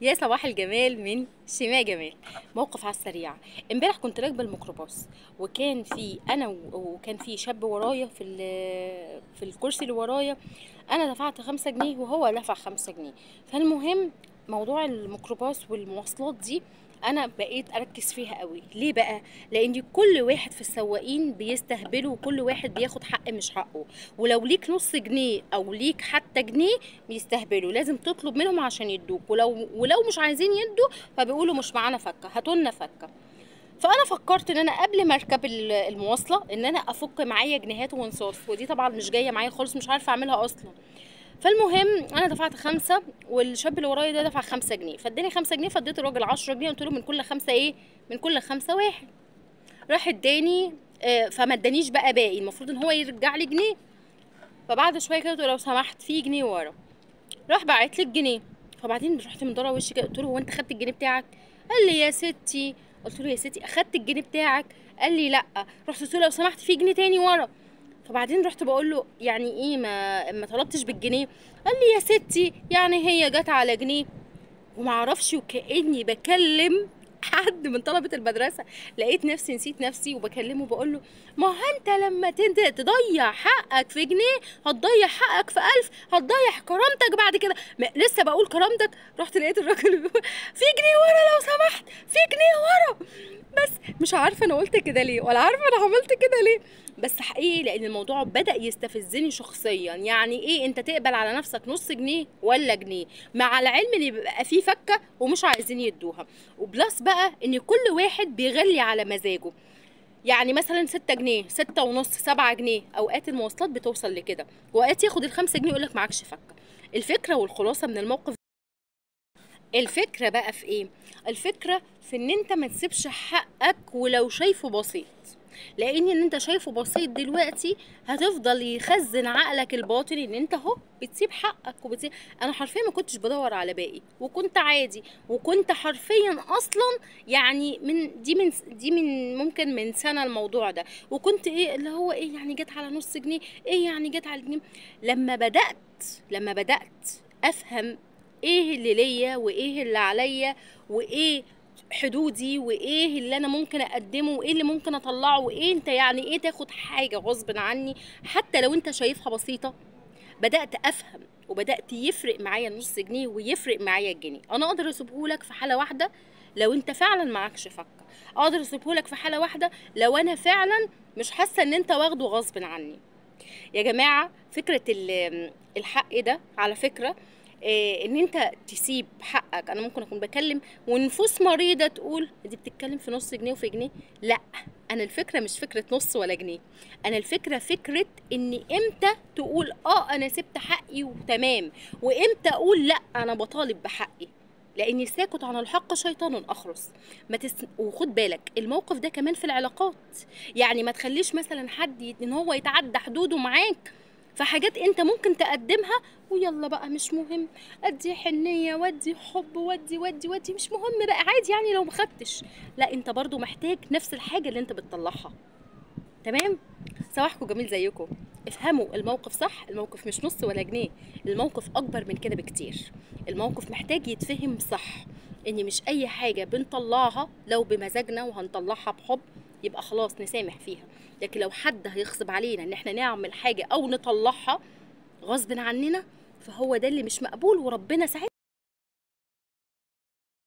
يا صباح الجمال من شيماء جمال. موقف على السريع. امبارح كنت راكبه الميكروباص، وكان في انا وكان في شاب ورايا في الكرسي اللي ورايا. انا دفعت 5 جنيه وهو دفع 5 جنيه. فالمهم موضوع الميكروباص والمواصلات دي انا بقيت اركز فيها قوي. ليه بقى؟ لان كل واحد في السواقين بيستهبلوا، وكل واحد بياخد حق مش حقه، ولو ليك نص جنيه او ليك حتى جنيه بيستهبلوا، لازم تطلب منهم عشان يدوك، ولو مش عايزين يدوا فبيقولوا مش معانا فكه، هاتولنا فكه. فانا فكرت ان انا قبل ما اركب المواصلة ان انا افك معايا جنيهات ونصاص، ودي طبعا مش جاية معايا خالص، مش عارفه اعملها اصلا. فالمهم انا دفعت 5 والشاب اللي ورايا ده دفع 5 جنيه، فاداني 5 جنيه، فاديت الراجل 10 جنيه، قلت له من كل 5 ايه؟ من كل 5 واحد. راح اداني فما ادانيش بقى باقي، المفروض ان هو يرجع لي جنيه. فبعد شوية كده قلت له لو سمحت في جنيه ورا، راح باعت لي الجنيه. فبعدين رحت مدورة وشي كده قلت له هو انت خدت الجنيه بتاعك؟ قال لي يا ستي. قلت له يا ستي اخدت الجنيه بتاعك؟ قال لي لا. رحت قلت له لو سمحت في جنيه تاني ورا. فبعدين رحت بقول له يعني ايه ما طلبتش بالجنيه؟ قال لي يا ستي يعني هي جت على جنيه. وما اعرفش، وكاني بكلم حد من طلبه المدرسة، لقيت نفسي نسيت نفسي وبكلمه بقول له ما هو انت لما تضيع حقك في جنيه هتضيع حقك في 1000، هتضيع كرامتك بعد كده. لسه بقول كرامتك، رحت لقيت الراجل بيقول في جنيه ورا لو سمحت، في جنيه ورا. بس مش عارفه انا قلت كده ليه، ولا عارفه انا عملت كده ليه، بس حقيقي لان الموضوع بدا يستفزني شخصيا. يعني ايه انت تقبل على نفسك نص جنيه ولا جنيه، مع العلم ان بيبقى فيه فكه ومش عايزين يدوها. وبلس بقى ان كل واحد بيغلي على مزاجه، يعني مثلا 6 جنيه، 6.5، 7 جنيه، اوقات المواصلات بتوصل لكده، واوقات ياخد ال5 جنيه يقول لك معكش فكه. الفكرة والخلاصة من الموقف، الفكرة بقى في ايه؟ الفكرة في ان انت ما تسيبش حقك ولو شايفه بسيط، لان ان انت شايفه بسيط دلوقتي هتفضل يخزن عقلك الباطني ان انت اهو بتسيب حقك وبتسيب. انا حرفيا ما كنتش بدور على باقي، وكنت عادي، وكنت حرفيا اصلا يعني من دي من دي من ممكن من سنة الموضوع ده، وكنت ايه اللي هو ايه يعني جت على نص جنيه، ايه يعني جت على جنيه. لما بدأت افهم ايه اللي ليا وايه اللي عليا وايه حدودي وايه اللي انا ممكن اقدمه وايه اللي ممكن اطلعه، وايه انت يعني ايه تاخد حاجة غصب عني حتى لو انت شايفها بسيطة، بدات افهم وبدات يفرق معايا النص جنيه ويفرق معايا الجنيه. انا اقدر اسيبهولك في حاله واحدة لو انت فعلا معكش فكه، اقدر اسيبهولك في حاله واحدة لو انا فعلا مش حاسه ان انت واخده غصب عني. يا جماعة فكرة الحق ده على فكرة إيه، ان انت تسيب حقك. انا ممكن اكون بكلم ونفوس مريضه تقول دي بتتكلم في نص جنيه وفي جنيه، لا انا الفكرة مش فكرة نص ولا جنيه، انا الفكرة فكرة ان امتى تقول انا سبت حقي وتمام، وامتى اقول لا انا بطالب بحقي، لاني ساكت عن الحق شيطان اخرس. ما وخد بالك الموقف ده كمان في العلاقات، يعني ما تخليش مثلا حد ان هو يتعدى حدوده معاك في حاجات انت ممكن تقدمها ويلا بقى مش مهم، ادي حنيه وادي حب ودي ودي ودي مش مهم بقى عادي يعني لو ما خدتش، لا انت برضو محتاج نفس الحاجة اللي انت بتطلعها. تمام؟ صباحكم جميل زيكم. افهموا الموقف صح، الموقف مش نص ولا جنيه، الموقف اكبر من كده بكتير، الموقف محتاج يتفهم صح، ان مش اي حاجة بنطلعها لو بمزاجنا وهنطلعها بحب يبقى خلاص نسامح فيها، لكن لو حد هيغصب علينا ان احنا نعمل حاجة او نطلعها غصب عننا فهو ده اللي مش مقبول، وربنا ساعتها